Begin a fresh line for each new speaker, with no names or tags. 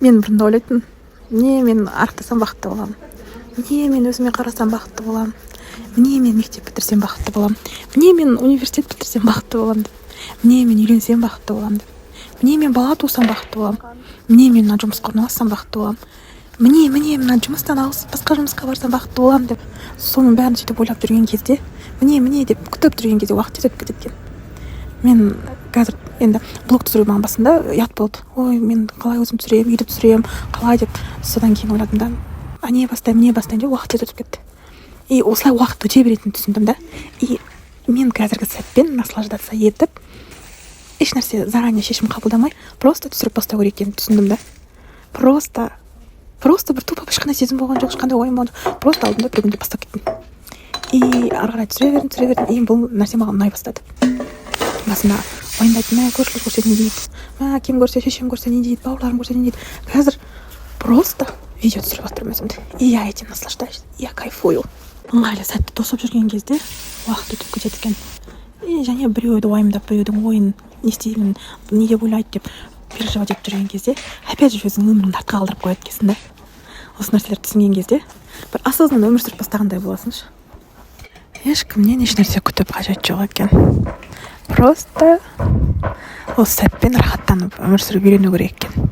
Мен бұрында ойлайтынмын: міне, мен арықтасам, бақытты боламын, міне, мен өзіме қарасам, бақытты боламын, міне, мен мектеп бітірсем, бақытты боламын, міне, мен университет бітірсем, бақытты боламын деп, міне, мен үйленсем, бақытты боламын деп, міне, мен бала тусам, бақытты боламын, міне, мен мына жұмысқа орналассам, бақытты боламын, міне, міне, мына жұмыстан ауысып, басқа жұмысқа барсам, бақытты боламын деп. Соның бәрін сөйтіп ойлап жүрген кезде, міне, міне деп күтіп жүрген кезде уақыт тез өтіп кетеді екен. Мен қазір енді блог түсіру маған басында ұят болды: ой, мен қалай өзім түсіремін, өйтіп түсіремін қалай деп. Содан кейін ойладым да, а не бастаймын, не бастаймын деп, уақыт тез өтіп кетті. И осылай уақыт өте беретінін түсіндім да. И мен қазіргі сәтпен наслаждаться етіп, ешнәрсе заранее шешім қабылдамай, просто түсіріп бастау керек екенін түсіндім да. Просто бір тупо ешқандай сезім болған жоқ, ешқандай ойым болған жоқ, просто алдым да, бір күнде бастап кеттім. И ары қарай түсіре бердім, түсіре бердім. И бұл нәрсе маған ұнай бастады. Басында уайымдайтынмын: мә, көршілер көрсе не дейді, мә, әкем көрсе, шешем көрсе не дейді, бауырларым көрсе не дейді? Қазір просто видео түсіріп жатырмын өзімді, и я этим наслаждаюсь, я кайфую. Ыңғайлы сәтті тосып жүрген кезде уақыт өтіп кетеді екен. И және біреуді уайымдап, біреудің ойын не істеймін, не деп ойлайды деп переживать етіп жүрген кезде, опять же, өзіңнің өміріңді артқа қалдырып қояды екенсің да. Осы нәрселерді түсінген кезде бір осознанно өмір сүріп бастағандай боласың ше. Ешкімнен ешнәрсе күтіп қажет жоқ екен, просто осы сәтпен рахаттанып өмір сүріп үйрену керек екен.